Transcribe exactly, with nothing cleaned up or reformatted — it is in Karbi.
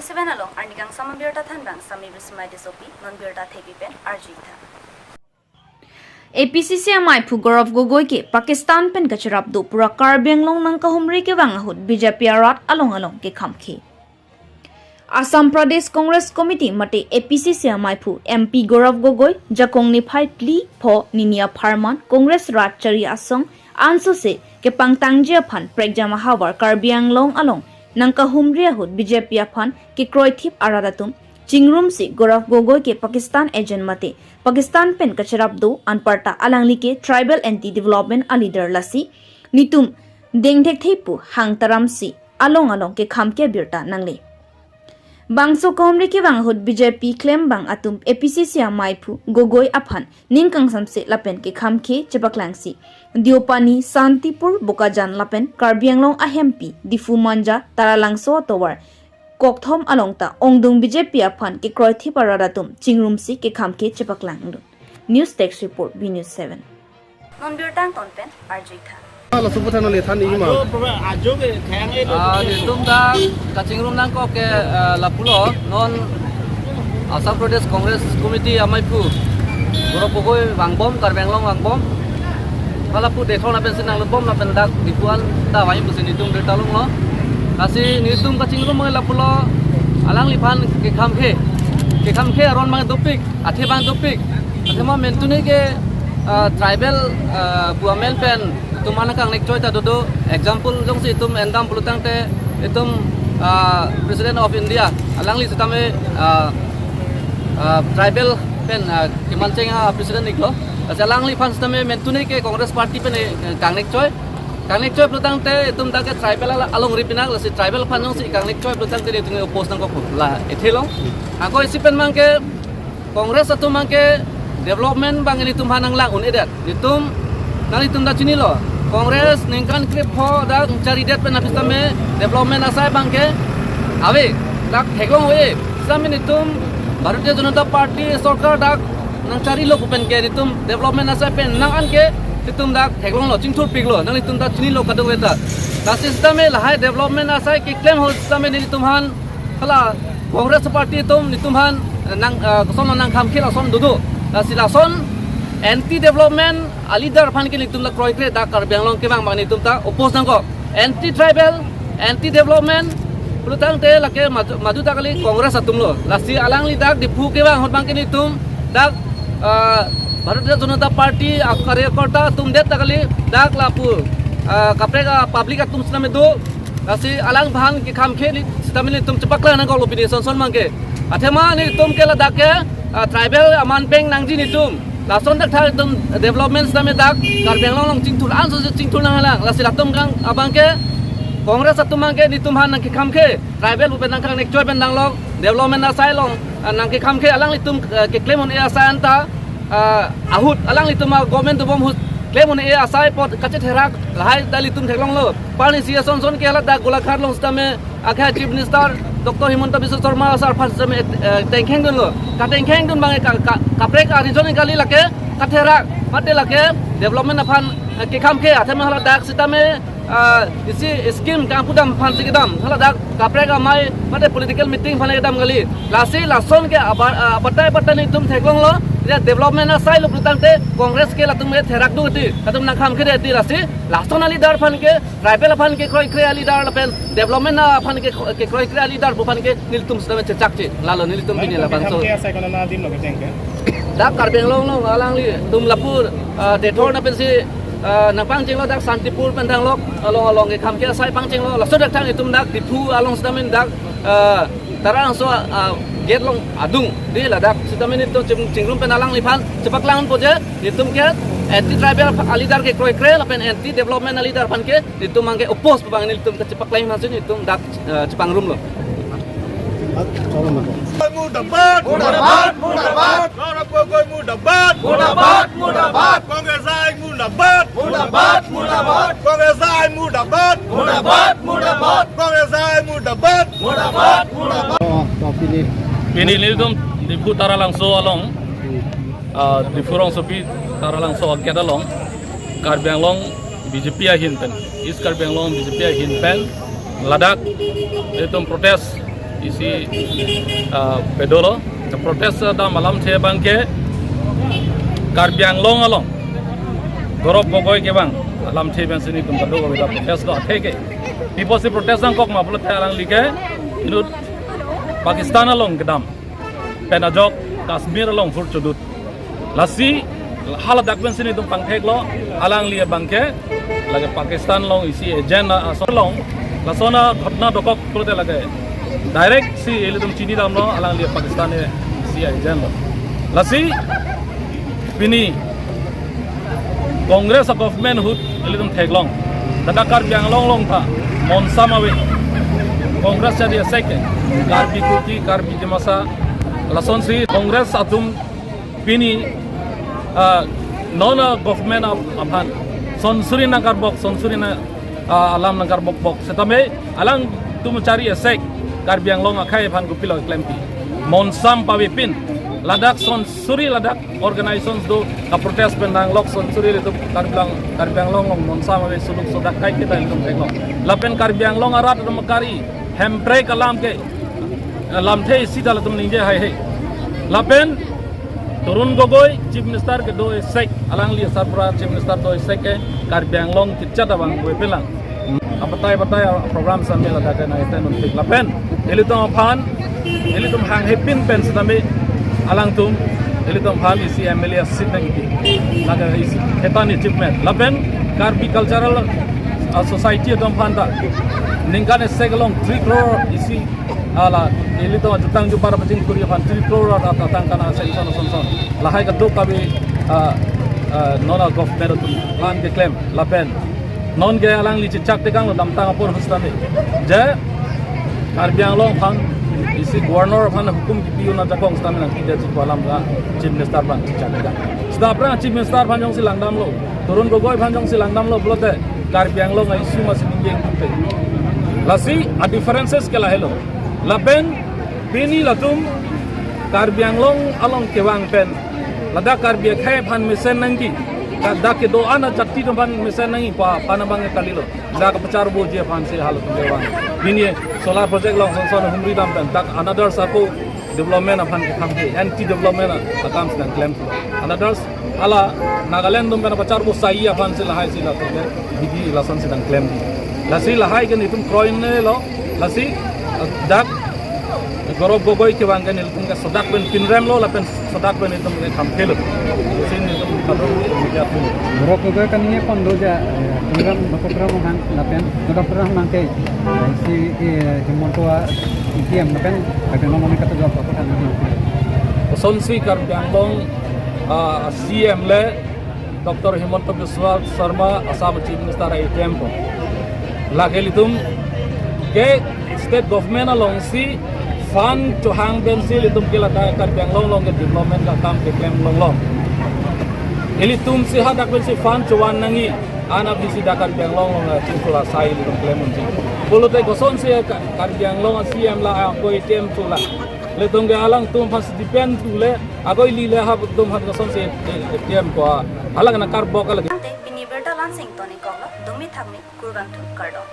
Seven along arnikangsam abirta thanbang Sami Bismai Tissopi, non birta thepi pen arjuitha. A P C C amaiphu Gaurav Gogoi ke Pakistan pen kachirap do pura Karbi Anglong nangkahumri kevang ahut B J P arat along along kekhamkhe. Assam Pradesh Congress Committee mate A P C C amaiphu M P Gaurav Gogoi jakong niphai phli pho nini apharman Congress rat chari asong ansose kepangtangji aphan prekjam ahavar Karbi Anglong along nangkahumri ahut B J P aphan kekroithip arat atum chingrumsi Gaurav Gogoi ke Pakistan agent mate Pakistan pen kachirap do anparta alangli ke tribal anti development aleader lasi nitum dengthekthe pu hang taramsi along along kekhamkhe birta nangle. Bangso kahumri kevang ahut B J P klembang atum A P C C amaiphu Gogoi aphan ning kangsamse lapen kekhamkhe chepaklangsi Deopani, Santipur, Bokajan lapen Karbi Anglong ahempi Diphu Manja, Taralangso atovar kokthom along ta ongdung B J P aphan kekroithip arat atum chingrumsi kekhamkhe chepaklangdun. News Desk Report, B News seven. Non birta angton pen arjuitha. Laso puthan le than ni ma. Ajo, bro, ajo ke khayang le. Ah, nelitum ta kachingrum nangkok ke, ah, lapulo non Assam Pradesh Congress Committee amaiphu Gaurav Gogoi vangbom, Karbi Anglong vangbom. Hala pu dethon apen si nanglutbom lapen dak Diphu an ta vang pusi nelitum birta longlo. Lasi nelitum kachingrum ke lapulo, alangliphan kekhamkhe. Kekhamkhe aron abang dopik, athe abang dopik. Athema mentune ke, ah, tribal, ah, pu amen pen itum aphan kangnek choi ta dodo. Example jongsi itum endam pulotangte itum, ah, President of India alangli sitame, ah, ah, tribal pen, ah, kemancheng a-president iklo. Lasi alangliphan sitame mentune ke Congress Party pen, eh, kangnek choi. Kangnek choi pulotangte itum dak ke tribal ala-, alongri pinak, lasi tribal aphan jongsi kangnek choi pulotangte nelitum oppose nangkok la ethe long. Ako isi pen abang ke Congress atum abang ke development abang nelitum aphan nanglang un-edet. Nelitum, nanglitum ta chinilo. Congress ningkan krepho dak charidet pen aphi sitame development asai abang ke ave, dak theklong ave. Sitame nelitum Bharatiya Janata Party sorkar dak nangcharilo pu pen ke nelitum development asai pen nang an ke nelitum dak theklonglo, chingthurpiklo, nanglitum ta chinilo kadokave ta. Lasi sitame lahai development asai keklem ahut sitame nelitum aphan hala Congress Party atum nelitum aphan nang, ah, kosonlo nangkhamkhe lason dodo. Lasi lason anti development aleader aphan ke nelitum la kroikre dak Karbi Anglong kevang abang nelitum ta oppose nangkok. Anti tribal, anti development pulotangte lake madu, madu ta kali Congress atumlo. Lasi alangli dak Diphu kevang ahut abang ke nelitum dak, ah, Bharatiya Janata Party a-karyakarta atum det ta kali dak lapu, ah, kaprek a-public atum sitame do. Lasi alangphan kekhamkhe ni sitame nelitum chepaklang nangkok lo pini son son abang ke. Athema nelitum ke ladak ke, ah, tribal aman peng nangji nelitum. Lason dak thar itum development sitame dak Karbi Anglong along chingthur ansose chingthur nanglang. Lasi latum kang abang ke Congress atum abang ke nelitum aphan nangkekhamkhe. Tribal pu pen nangkangnek choi pen nanglong, development asai along, ah, nangkekhamkhe alanglitum, ah, keklem un-e asai anta, ah, ahut alanglitum a-government dobom ahut klem un-e asai apot kachetherak lahai ta nelitum theklonglo. Pani si ason son ke hala dak Golaghat along sitame akha Chief Minister Doctor Himanta Biswa Sarma sar aphan sitame, eh, tengkhengdunlo. Katengkhengdun abang ka, ka, kaprek a-reason kali lake katherak mate lake development aphan, eh, kekhamkhe athema hala dak sitame, ah, isi scheme kangpudam aphansi kedam, hala dak kaprek amei mate political meeting aphan kedam kali. Lasi lason ke aba-, ah, abatai abatai nelitum theklonglo, ya development asai lo pulotangte Congress ke latum ke therak do ti, latum nangkhamkhe det ti. Lasi lason aleader aphan ke, tribal aphan kekroikre aleader lapen development aphan ke, kekroikre aleader pu aphan ke nelitum sitame chechakche, lalo nelitum pini labangso. Kekhamkhe asai konat adim lo kecheng ke? Dak Karbi Anglong along alanglitum lapu, ah, dethor na pensi, ah, nangpangchenglo dak Santipur pen thanglok along along kekhamkhe asai pangchenglo. Laso dak thang itum dak Diphu along sitame dak, ah, Taralangso, ah, gate along adung di ladak sitame nelitum ching-, chingrum pen alangliphan chepaklang po je nelitum ke anti tribal aleader kekroikre lapen anti development aleader aphan ke nelitum abang ke oppose pu abang nelitum kachepaklang aphansi nelitum dak, eh, chepangrumlo. Murdabad! Murdabad! Murdabad! Gaurav Gogoi murdabad! Murdabad! Murdabad! Congress I murdabad! Murdabad! Murdabad! Congress I murdabad! Murdabad! Murdabad! Congress I murdabad! Murdabad! Murdabad! Oh, oh, pini. Pini nelitum Diphu Taralangso along, ah, Diphu rongsopi Taralangso gate along, Karbi Anglong B J P ahin pen, East Karbi Anglong B J P ahin pen, ladak itum protest Isi, ah, pedolo, protest dam alamthe abangke Karbi Anglong along Gaurav Gogoi kevang alamthe pensi nelitum kadokave protest do atheke. Pi apotsi protest nangkok ma pulote alangli ke inut Pakistan along kedam pen ajok Kashmir along hur chodut. Lasi haladak pensi nelitum pangtheklo, alangli abangke lake Pakistan along isi agent ason along, lason aghotona dokok pulote lake direct si ilitum chinidamlo, alangli Pakistan isi agent lo. Lasi pini Congress a government ahut ilitum theklong, ladak Karbi Anglong along ta monsam ave, Congress jadi asek ke, Karbi Kuki, Karbi Dimasa, lasonsi Congress atum pini, ah, non a government ap-, aphan sonsuri nangkarbok, sonsuri na, ah, alam nangkarbokbok. Setame alangtum chari asek Karbi Anglong akhei aphan kopilo klempi. Monsam pavepin. Ladak sonsuri ladak organizations do kaprotest pen nanglok sonsuri ilitum Karbi Ang-, Karbi Anglong along monsam ave, suluk sodak kai kita ilitum theklong. Lapen Karbi Anglong arat atum kari Hemprek alam ke, eh, lamthe isi ta latum ningje haihe. Lapen Tarun Gogoi Chief Minister kedo asek, alangli asarbura Chief Minister do asek ke Karbi Anglong kechat abang gue pelang. Abatai batai program sambil ada kena itu nuntik. Lapen ilitum aphan, ilitum hanghepin pen setame alangtum ilitum aphan isi M L A seat nangpi. Lake isi hetan achievement. Lapen Karbi Cultural, ah, Society atum aphan ta ningkan asek along three crore isi, hala ilitum ajutang jupar pachingthur aphan three crore ata tangka nang sanction ason son. Lahai kadokave, ah, ah, non a government atum aphan keklem lapen non ke alangli chechak tekanglo damtang apor ahut setame, je Karbi Anglong aphan isi Governor aphan hukum kipi un ajakong setame nangkija ji pu alam ta Chief Minister aphan chechak tekang. Seta aphrang Chief Minister aphan jongsi langdamlo, Tarun Gogoi aphan jongsi langdamlo pulote Karbi Anglong a issue masi ningje ingtungte. Lasi a differences ke lahelo. Lapen pini latum Karbi Anglong along kevang pen ladak Karbi akhei aphan mesen nangji, ladak kedo-an ajati atum aphan mesen nangji pu aphan abang kalilo. Ladak pacharboji aphansi halatum kevang. Pini solar project along son son humri dam pen dak another sako development aphan ketham ke, anti development akam si nangklem. Another hala Nagaland atum pen pacharbo sai aphansi lahai si latum ke bidi lason si nangklem. Lasi lahai ke nelitum kroinelo, lasi, eh, dak Gaurav Gogoi kevang ke nelitum ke sodak pen pinremlo lapen sodak pen nelitum ke khamkhelo. Si nelitum kadokave media atum. Gaurav Gogoi kaningje pon do ja, eh, pinrem dokok ram han lapen dokok ram nangke, eh, si, eh, Himanta A T M lapen Karbi Anglong mane kata jawab apa kan. Kosonsi Karbi Anglong, ah, C M le Doctor Himanta Biswa Sarma Assam Chief Minister A T M ko. Lake ilitum ke state government alongsi fund chohang pensi ilitum ke ladak Karbi Anglong along ke development akam keklem longlong. Ilitum si hadak pensi fund chovan nangji, anap isi dak Karbi Anglong along la chingkula sai ilitum klem unji. Pulote kosonsi Ka-, Karbi Anglong C M la ako A T M tula. Ilitum ke alangtum aphan si depend tule, ako ili le hap tum aphan kosonsi A T M ko, hala nangkarbok lagi. Ante pini birta lansing toni koklo, dumi thakmi, kurvangthu kardom.